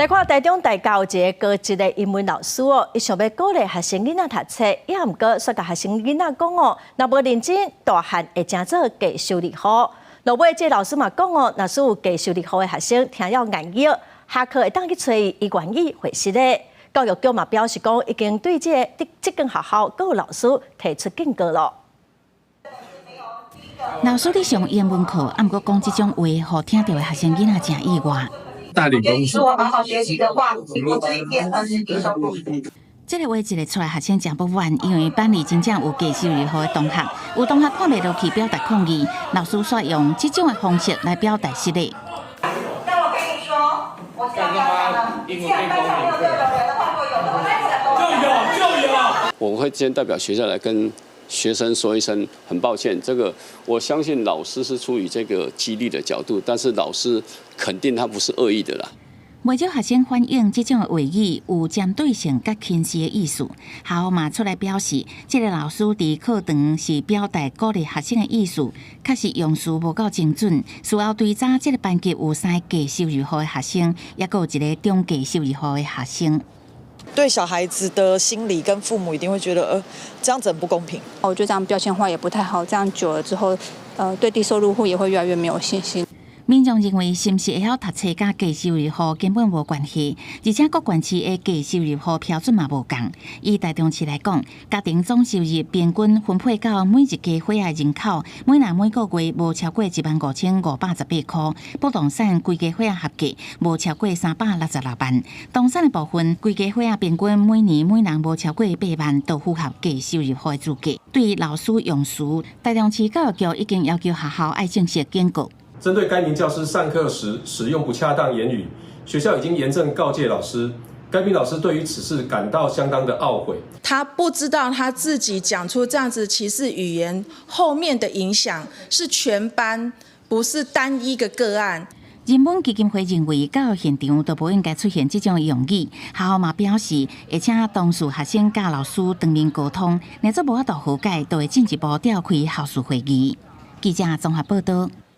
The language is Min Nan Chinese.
來看台中大教一个高職的英文老師哦，伊想欲鼓勵學生囡仔讀冊，也毋過煞共學生囡仔講哦，若無認真，大漢會成做低收入戶。落尾這个老師嘛講哦，若是有低收入戶的學生聽了願意，下課會當去揣伊，伊願意回實的。教育局嘛表示講，已經對這間學校閣有老師提出警告囉。老師咧上英文課，啊，毋過講這種話，予聽著的學生囡仔誠意外。帶領公司。如果好好學習的話，我這一點是低收入。這个話一个出來，學生誠不滿，因為班裡真正有低收入戶的同學，有同學看袂落去，表達抗議，老師煞用這種的方式來表達失禮。那我跟你說，我剛剛講了，既然班上沒有這種人的話，就有的就有就有。我會先代表學校來跟學生說一聲，很抱歉，這個我相信老師是出於這個激勵的角度，但是老師肯定他不是惡意的啦。袂少學生反映這種的話語有針對性佮輕視的意思，學校嘛出來表示，這个老師佇課堂是表達鼓勵學生的意思，確實用詞無夠精準。事後追查這个班級有三个低收入戶的學生，抑閣有一个中低收入戶的學生。對小孩子的心理跟父母一定會覺得，這樣子很不公平。我覺得這樣標籤化也不太好，這樣久了之後，對低收入戶也會越來越沒有信心。民眾認為，是毋是會曉讀冊佮低收入戶根本無關係，而且各縣市的低收入戶標準嘛無仝。以台中市來講，家庭總收入平均分配到每一家伙仔人口，每人每個月無超過15,518塊；不動產規家伙仔合計無超過366萬。動產的部分，規家伙仔平均每年每人無超過8萬，都符合低收入戶的資格。對老師用詞，台中市教育局已經要求學校愛正式警告。針對該名教師上課時使用不恰當言語，學校已經嚴正告誡老師。該名老師對於此事感到相當的懊悔。他不知道他自己講出這樣子歧視語言後面的影響是全班，不是單一個個案。人本基金會認為，教育現場都無應該出現這種用語。學校嘛表示，會請當事學生佮老師當面溝通，若做無法度和解，就會進一步召開校事會議。記者綜合報道。